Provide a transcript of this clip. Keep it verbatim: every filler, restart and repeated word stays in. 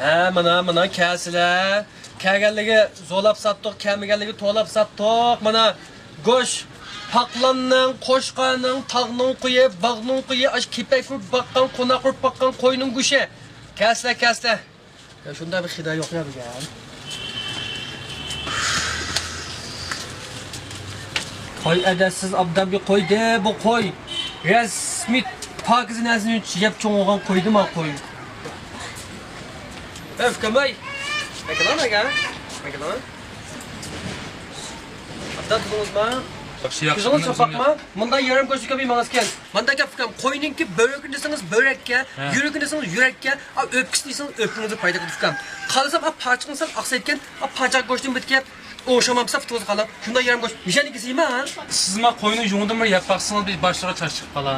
ھە، مانا، مانا، كەلسىلە. كەلگەنلىرىگە زورلاپ ساتتۇق، كەلمىگەنلىرىگە توۋلاپ ساتتۇق. مانا، گۆش پاقلاننىڭ، قوچقارنىڭ، تاغنىڭ قويى، باغنىڭ قويى، ئاشۇ كېپەك ئۇرۇپ باققان، قوناق ئۇرۇپ باققان قوينىڭ گۆشى. كەلسىلە، كەلسىلە. يا، شۇنداق بىر خىدا يوق يا بىزگە. قوي ئەدەپسىز ئابدان بىر قويدى بۇ قوي. رەسمىي پاكىز نەرسىنى يەپ چوڭ بولغان قويدى ما قوي. ئۆف، كۆمەي. مەكىلان ئاكا. مەكىلان. ئابدان تۇتۇڭىزما؟ ياخشى، ياخشى. كۆزىڭىز چوپاقما؟ مۇنداق يېرىم كۆچۈپ كەلمەيمىز ئىكەن. مانداك گەپ ئۇكام، قوينىڭكى بۆرىكىنى دېسىڭىز بۆرەككە، ھە. يۈرىكىنى دېسىڭىز يۈرەككە، ئا، ئۆپكىسىنى دېسىڭىز ئۆپكىڭىزگە پايدا قىلىدۇ ئۇكام. خالىسام ئا پاچىقىنى سەل ئاقسايتكەن، ئا پاچاق گۆشىنى بىتكە ئوڭشىمامسا پۇتىڭىزغا قالا. شۇنداق يېرىم گۆش مىشەننى كېسەيما؟ سىزما قوينىڭ يۇڭىدىن بىر يەپ باقسىڭىز، بىز باشلىققا چاچ چىقىپ قالا.